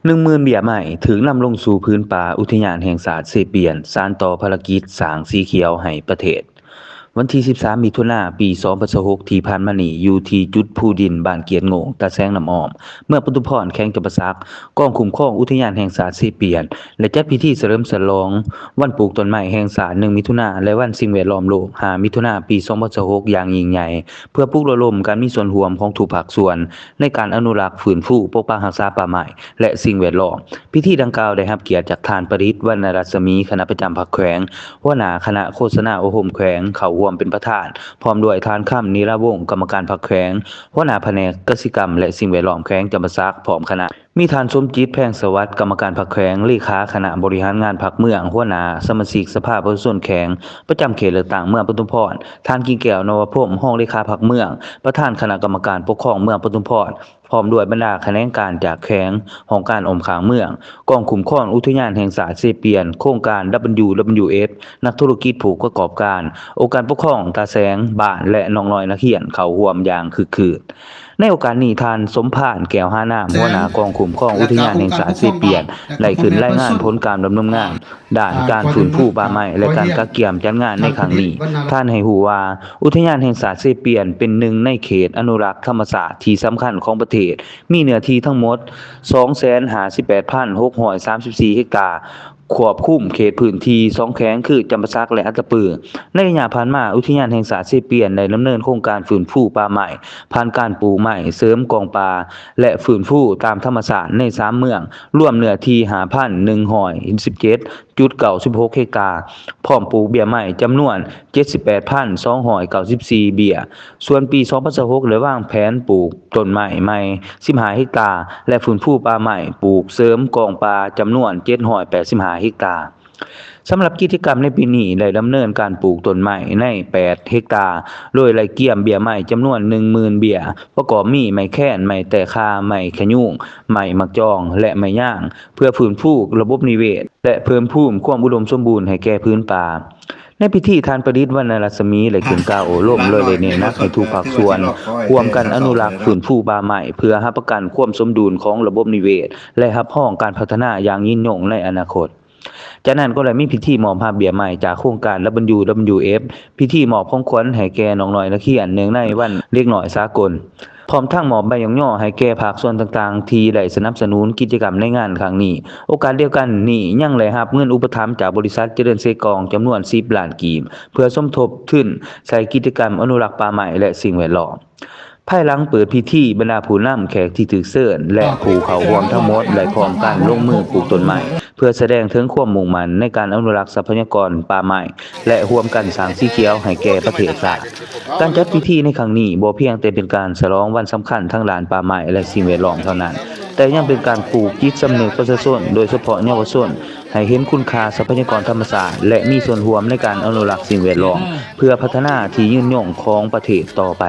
ໜຶ່ງໝື່ນເບ້ຍໄມ້ຖືກນຳລົງສູ່ພື້ນປ່າອຸທະຍານແຫ່ງຊາດເຊປຽນ, ສານຕໍ່ພາລະກິດສ້າງສີຂຽວໃຫ້ປະເທດ. ວັນທີສິບສາມ ມິຖຸນາ ປີສອງພັນຊາວຫົກ ທີ່ຜ່ານມານີ້, ຢູ່ທີ່ຈຸດພູດິນ ບ້ານກຽດໂງ່ງ ຕາແສງນ້ຳອ້ອມ ເມືອງປະທຸມພອນ ແຂວງຈຳປາສັກ, ກອງຄຸ້ມຄອງອຸທະຍານແຫ່ງຊາດເຊປຽນ ໄດ້ຈັດພິທີສະເຫຼີມສະຫຼອງວັນປູກຕົ້ນໄມ້ແຫ່ງຊາດ ໜຶ່ງ ມິຖຸນາ ແລະ ວັນສິ່ງແວດລ້ອມໂລກ ຫ້າ ມິຖຸນາ ປີສອງພັນຊາວຫົກ ຢ່າງຍິ່ງໃຫຍ່, ເພື່ອປຸກລະດົມການມີສ່ວນຮ່ວມຂອງທຸກພາກສ່ວນ ໃນການອະນຸລັກ, ຟື້ນຟູ, ປົກປັກຮັກສາປ່າໄມ້ ແລະ ສິ່ງແວດລ້ອມ. ພິທີດັ່ງກ່າວໄດ້ຮັບກຽດຈາກທ່ານ ປະດິດ ວັນນະລັດສະໝີ ຄະນະປະຈຳພັກແຂວງ, ຫົວໜ້າຄະນະໂຄສະນາອົບຮົມແຂວງ ເຂົ້າຮ່ວມເປັນປະທານ, ພ້ອມດ້ວຍທ່ານ ຄຳ ນິລະວົງ ກຳມະການພັກແຂວງ, ຫົວໜ້າພະແນກກະສິກຳ ແລະ ສິ່ງແວດລ້ອມແຂວງຈຳປາສັກ ພ້ອມຄະນະ. ມີທ່ານ ສົມຈິດ ແພງສະຫວັດ ກຳມະການພັກແຂວງ, ເລຂາຄະນະບໍລິຫານງານພັກເມືອງ, ຫົວໜ້າສະມາຊິກສະພາປະຊາຊົນແຂວງ ປະຈຳເຂດເລືອກຕັ້ງເມືອງປະທຸມພອນ, ທ່ານ ກິ່ງແກ້ວ ນະວະພົມ ຮອງເລຂາພັກເມືອງ, ປະທານຄະນະກຳມະການປົກຄອງເມືອງປະທຸມພອນ, ພ້ອມດ້ວຍບັນດາຂະແໜງການຈາກແຂວງ, ຫ້ອງການອ້ອມຂ້າງເມືອງ, ກອງຄຸ້ມຄອງອຸທະຍານແຫ່ງຊາດເຊປຽນ, ໂຄງການ ດັບເບິນຢູ ດັບເບິນຢູ ເອັຟ ນັກທຸລະກິດ, ຜູ້ປະກອບການ, ອົງການປົກຄອງຕາແສງ, ບ້ານ ແລະ ນ້ອງນ້ອຍນັກຮຽນເຂົ້າຮ່ວມຢ່າງຄຶກຄື້ນ. ໃນໂອກາດນີ້, ທ່ານ ສົມພານ ແກ້ວຫານາມ ຫົວໜ້າກອງຄຸ້ມຄອງອຸທະຍານແຫ່ງຊາດເຊປຽນ ໄດ້ຂຶ້ນລາຍງານຜົນການດຳເນີນງານດ້ານການຟື້ນຟູປ່າໄມ້ ແລະ ການກະກຽມຈັດງານໃນຄັ້ງນີ້. ທ່ານໃຫ້ຮູ້ວ່າ ອຸທະຍານແຫ່ງຊາດເຊປຽນເປັນໜຶ່ງໃນເຂດອະນຸລັກທຳມະຊາດທີ່ສຳຄັນຂອງປະເທດ, ມີເນື້ອທີ່ທັງໝົດ ສອງແສນຫ້າສິບແປດພັນຫົກຮ້ອຍສາມສິບສີ່ເຮັກຕາ, ຄວບຄຸມເຂດພື້ນທີ່ສອງແຂວງ ຄື ຈຳປາສັກ ແລະ ອັດຕະປື. ໃນໄລຍະຜ່ານມາ, ອຸທະຍານແຫ່ງຊາດເຊປຽນໄດ້ດຳເນີນໂຄງການຟື້ນຟູປ່າໄມ້ ຜ່ານການປູກໄມ້ເສີມກອງປ່າ ແລະ ຟື້ນຟູຕາມທຳມະຊາດໃນສາມເມືອງ, ລວມເນື້ອທີ່ຫ້າພັນໜຶ່ງຮ້ອຍສິບເຈັດຈຸດເກົ້າສິບຫົກເຮັກຕາ, ພ້ອມປູກເບ້ຍໄມ້ຈຳນວນເຈັດສິບແປດພັນສອງຮ້ອຍເກົ້າສິບສີ່ເບ້ຍ. ສ່ວນປີສອງພັນຊາວຫົກ ໄດ້ວາງແຜນປູກຕົ້ນໄມ້ໃໝ່ສິບຫ້າເຮັກຕາ ແລະ ຟື້ນຟູປ່າໄມ້ປູກເສີມກອງປ່າຈຳນວນເຈັດຮ້ອຍແປດສິບຫ້າເຮັກຕາ. ສຳລັບກິດຈະກຳໃນປີນີ້ ໄດ້ດຳເນີນການປູກຕົ້ນໄມ້ໃນແປດເຮັກຕາ, ໂດຍໄດ້ກຽມເບ້ຍໄມ້ຈຳນວນໜຶ່ງໝື່ນເບ້ຍ, ປະກອບມີໄມ້ແຄນ, ໄມ້ແຕຄາ, ໄມ້ຂະຍູງ, ໄມ້ໝາກຈອງ ແລະ ໄມ້ຍາງ, ເພື່ອຟື້ນຟູລະບົບນິເວດ ແລະ ເພີ່ມພູມຄວາມອຸດົມສົມບູນໃຫ້ແກ່ພື້ນປ່າ. ໃນພິທີ, ທ່ານ ປະດິດ ວັນນະລັດສະໝີ ໄດ້ຂຶ້ນກ່າວໂອ້ລົມ ໂດຍໄດ້ເນັ້ນໜັກໃຫ້ທຸກພາກສ່ວນຮ່ວມກັນອະນຸລັກ, ຟື້ນຟູປ່າໄມ້ ເພື່ອຮັບປະກັນຄວາມສົມດຸນຂອງລະບົບນິເວດ ແລະ ຮັບຮອງການພັດທະນາຢ່າງຍືນຍົງໃນອະນາຄົດ. ຈາກນັ້ນກໍໄດ້ມີພິທີມອບຮັບເບ້ຍໄມ້ຈາກໂຄງການ ດັບເບິນຢູ ດັບເບິນຢູ ເອັຟ, ພິທີມອບຂອງຂວັນໃຫ້ແກ່ນ້ອງນ້ອຍນັກຮຽນ ເນື່ອງໃນວັນເດັກນ້ອຍສາກົນ, ພ້ອມທັງມອບໃບຍ້ອງຍໍໃຫ້ແກ່ພາກສ່ວນຕ່າງໆ ທີ່ໄດ້ສະໜັບສະໜູນກິດຈະກຳໃນງານຄັ້ງນີ້. ໂອກາດດຽວກັນນີ້ ຍັງໄດ້ຮັບເງິນອຸປະຖຳຈາກບໍລິສັດຈະເລີນເຊກອງ ຈຳນວນສິບລ້ານກີບ ເພື່ອສົມທົບທຶນໃສ່ກິດຈະກຳອະນຸລັກປ່າໄມ້ ແລະ ສິ່ງແວດລ້ອມ. ພາຍຫຼັງເປີດພິທີ, ບັນດາຜູ້ນຳ, ແຂກທີ່ຖືກເຊີນ ແລະ ຜູ້ເຂົ້າຮ່ວມທັງໝົດໄດ້ພ້ອມກັນລົງມືປູກຕົ້ນໄມ້ ເພື່ອສະແດງເຖິງຄວາມມຸ່ງໝັ້ນໃນການອະນຸລັກຊັບພະຍາກອນປ່າໄມ້ ແລະ ຮ່ວມກັນສ້າງສີຂຽວໃຫ້ແກ່ປະເທດຊາດ. ການຈັດພິທີໃນຄັ້ງນີ້ບໍ່ພຽງແຕ່ເປັນການສະຫຼອງວັນສຳຄັນທາງດ້ານປ່າໄມ້ ແລະ ສິ່ງແວດລ້ອມເທົ່ານັ້ນ, ແຕ່ຍັງເປັນການປູກຈິດສຳນຶກປະຊາຊົນ, ໂດຍສະເພາະເຍົາວະຊົນ, ໃຫ້ເຫັນຄຸນຄ່າຊັບພະຍາກອນທຳມະຊາດ ແລະ ມີສ່ວນຮ່ວມໃນການອະນຸລັກສິ່ງແວດລ້ອມ ເພື່ອພັດທະນາທີ່ຍືນຍົງຂອງປະເທດຕໍ່ໄປ.